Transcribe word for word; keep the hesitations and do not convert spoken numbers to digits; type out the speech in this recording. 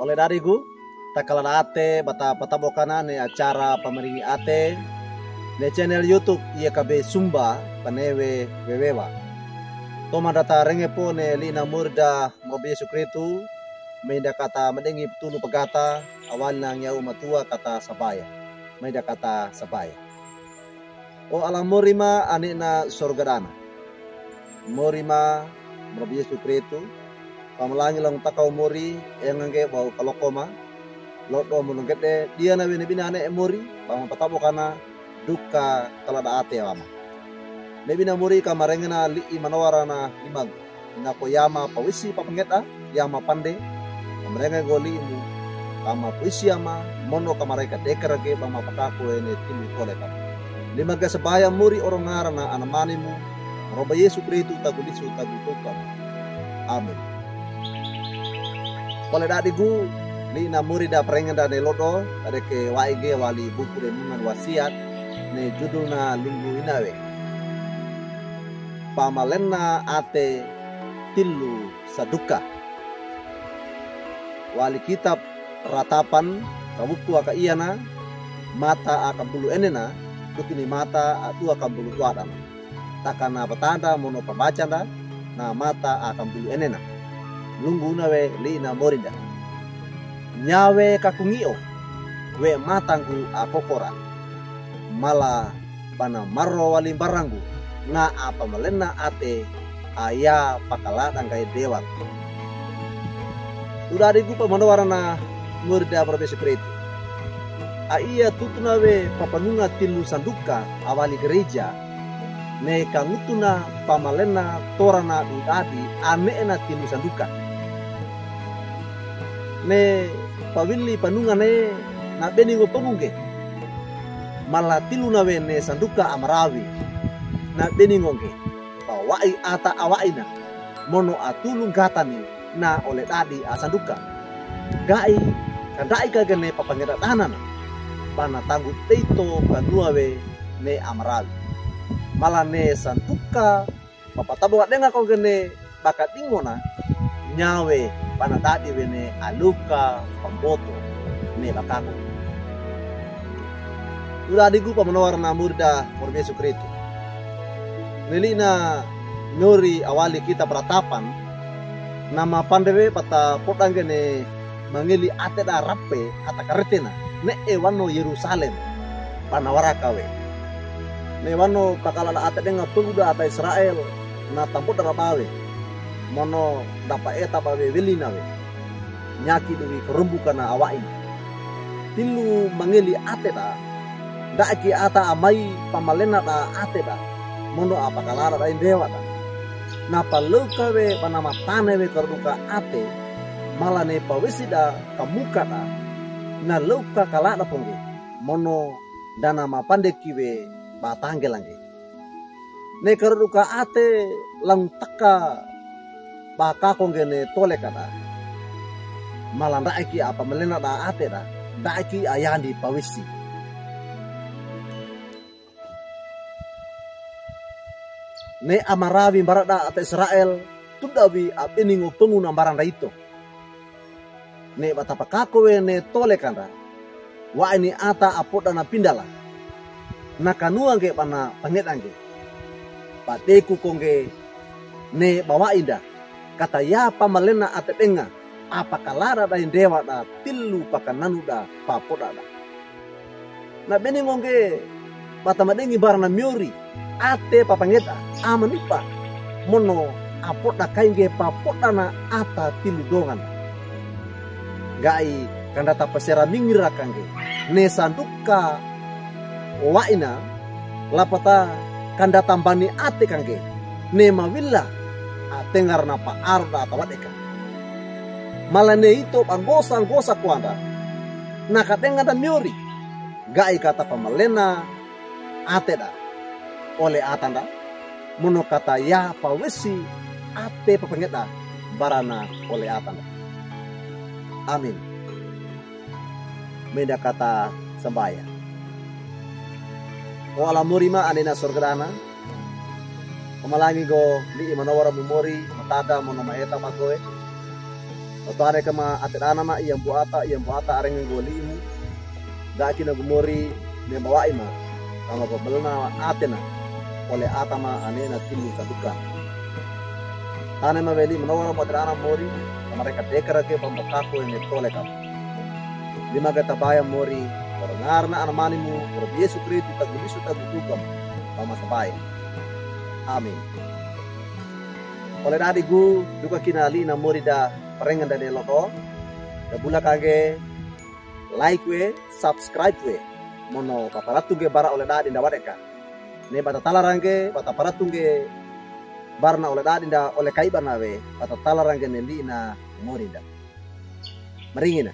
Ole dadigu, takalađaate bata patabokana ne acara Pamaringi Ate ne channel YouTube I K B Sumba Panewe Wewewa. Toman data rengepo ne li'na murida morobi Yesu Kristu, mendakata madengi putulu pagata, awalina ngiyaw matuwa kata sabaya. Mendakata sabaya. O alamorima ani'na sorga dana. Morima morobi Yesu Kristu, pamalangi langtaka o mori, engangge baw kalokoma, lodo mononggede, diyana we nebina ane mori, bama patabokana, dukka kalađaate wama. Nebina mori kamarengena li'i manawarana limagu. Nako yama pawisi papangeda, yama pande, kamarenge go li'imu, kama pawisi yama, mono kamaraika dekara ge bama pakakowe ne timu tole kama. Limaga sabaya mori orongarana anamanimu, moroba Yesu Kristu tagu lisu tagu tukam. Amin. Pale dadigu, li'na murida parengenda ne lodo, kadeke wa'i ge wali buku renungan wasiat, ne judulna Lunggu Inawe. Pamalenna ate tilu sanduka. Wali kitab Ratapan, kawuku aka iyana, mata aka bulu enena, dukini mata aka dua aka bulu duadana. Takana batanda mono pabacanda, na mata aka bulu enena. Lunggu inawe li'na morinda. Nyawe kakungi'o, we matanggu akokora. Mala bana marro wali mbaranggu, na apamalenna ate, aya pakalađa ngga'i dewat. Uda adigu pamanawarana murida morobi Yesu Kristu. A iya tutuna we papanunga tilu sanduka awali gereja, ne kangutuna pamalenna torana dudadi ane'ena tilu sanduka. Ne pawili panunga ne na beningo pangungge. Mala tilu nawe ne sanduka amarawi. Na beningo ngge. Pawa'i ata awa'ina. Mono atulung gatani na ole dadi asanduka. Ga'i, kanda'i kagene papangeda danana. Bana tanggu teito kanuawe ne amarawi. Mala ne sanduka Papatabonga denga kongene baka dingona, nyawe bana dadi wene aluka pamboto ne bakako. Uda adigu pamanawarana murida morobi Yesu Kristu. Neli'na nori awali kitab Ratapan, na mapande we bata podanggene mangeli ate da rape ata karetena, ne'e wano Yerusalem, bana waraka we. Ne'e wano pakala da ate denga pegu da ata Israel, na tampoda rabawe. Mono dapa eta bawe welina we. Nyaki dewi kerumbu kana awa'i. Tilu mangeli ate da, daki ata amai pamalena da ate da, mono apakala da indewa da. Na paleuka we bana matane we kerduka ate, mala ne pawesi da kamuka da, na leuka kala da pongge, mono dana mapandeki we batangge langge. Ne kerduka ate langtaka bakako ngene tole kada. Mala ndaiki apamalena da ate da, ndaiki ayandi pawesi. Ne amarawi mbara da ata Israel, tudawi abeningo penguna mbara ndaito. Ne bata pakako we ne tole kanda. Wa ini ata apoda na pindala. Na kanua nge bana pangeda nge. Padeku kongge ne bawa inda. Kata ya pamalena ate denga. Apakala da indewa da tilu pakananu da papoda da. Na beningo nge bata madengi mbara na miori, ate papangeda, amanipa, mono apoda kai nge papoda na ata tilu dongan. Ga'i kandata pasera mingira kangge, ne sanduka waina, lapata kandata mbani ate kangge, ne mawila, atengar na paaro da ata wadeka. Mala ne ito bangosa-ngosa kuanda, na kadenga da miori, ga'i kata pamalena ate da, ole ata nda, mono kata ya pawesi ate papangeda, mbara na ole ata nda. Amin. Menda kata sambaya. O ala mori ma anena sorga dana. Pamalangi go li'i manowara mumori, matada mono maeta magoe. Tane kama ate dana ma iyambuata, iyambuata arenge nggo limu. Ga kina gumori ne bawa'i ma. Kama babelna atena. Ole ata ma anena timu saduka. Tane ma weli menowara mo ate dana mori. Kama reka dekara ke bamba kako ne tole kama. Lima ke tabaya mori. Korongarna anamanimu. Koro Yesu Kristu tagulisu tagutukam. Bamba sabaya. Amin. Ole dadi gu, duka kina li'na mori da parengan da ne loto. Da bula kangge like we, subscribe we. Mono paparatunge bara ole dadi nda wadeka. Ne bata talarangge, bata paratunge barna ole dadi nda ole kaiba na we, bata talarangge ne li'na mori nda. Maringina.